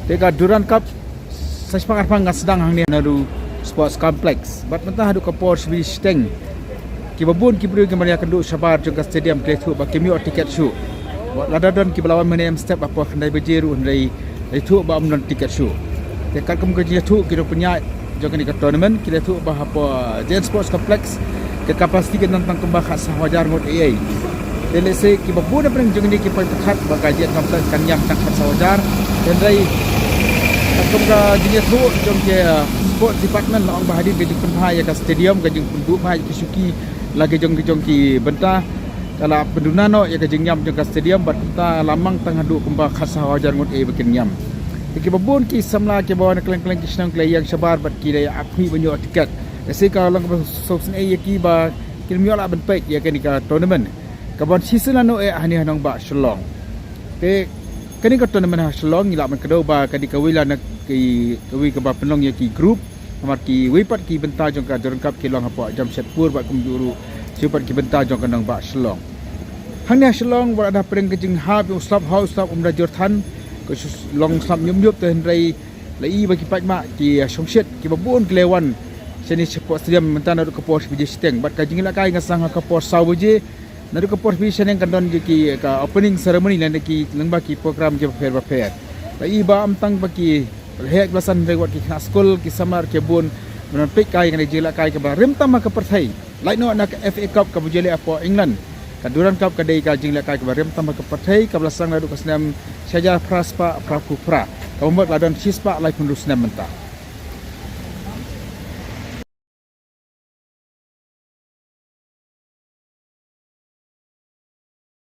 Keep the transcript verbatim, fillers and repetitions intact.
Te ka Durand Cup sa spah arpang ka sdang hangne na Sports Complex. Bad mynta haduh ka por shibri shiteng, kiba bun ki briew ki mane ka duh shabar jong ka stadium ki la ïathuh ba kim ïoh tiket shuh. Wat lada don kiba la wan mynne em step hapoh khyndai baje ruh hynrei la ïathuh ba ym don tiket shuh. Te katkum ka jingïathuh ki nongpynïaid jong kane ka tournament ki la ïathuh ba hapoh Giant Sports Complex ka capacity ka don tang kumba khatsaw hajar ngut ei ei. Te lehse kiba bun na pdeng jong kine ki poi pyrkhat ba ka Giant Complex kan ïam tang khatsaw hajar. Hynrei katkum ka jingïathuh jong ki, uh, Sports Department la ong ba hadien ka jingpynbha ïa ka stadium, ka jingpynduh bha ïa ki shuki la ki jong ki jong ki bynta, ka la pynduna noh ïa ka jingïam jong ka stadium bad kumta la mang tang haduh kumba khatsaw hajar ngut ei ba kin ïam. Te kiba bun ki samla kiba wan na kylleng kylleng ki shnong ki la ïeng shabar bad ki la ïa ap khmih ban ïoh tiket. Lehse ka long kaba sngewsynei ïa ki ba kim ïoh lah ban peit ïa kane ka tournament kaban shisien lano eh hangne ha nongbah Shillong. Te kane ka tournament ha Shillong ngi lah ban kdew ba ka dei kawei la na ki, kawei kaba pynlong ïa ki group. Namar kiwei pat ki bynta jong ka Durand Cup ki long hapoh Jamshedpur bad kumjuh ruh kiwei pat ki bynta jong ka nongbah Shillong. Hangne ha Shillong wat la da pdeng ka jinghap ïa u slap, ha u slap um da jur than, ka shu long slap ñiup ñiup, te hynrei la i ba ki paidbah ki, uh, shongshit kiba bun ki la wan shane shapoh stadium mynta naduh ka por shi baje shiteng bad ka jingïalehkai nga sdang ha ka por saw baje. Naduh ka por shiphew shaneng kan don ki, ka opening ceremony lane ki lyngba ki program kiba pher ba pher. La i ba ym tang ba ki lehek la san, hynrei wat ki khynnah skul, ki samla ki bun ban peit kai ïa kane ka jingïalehkai kaba rim tam ha ka pyrthei. Lait noh na ka F A Cup kaba ju leh hapoh England, ka Durand Cup ka dei ka jingïalehkai kaba rim tam ha ka pyrthei kaba la sdang naduh ka snem shi hajar phra spah phra phew phra, kaba mut la don shi spah laiphew hynriew snem mynta.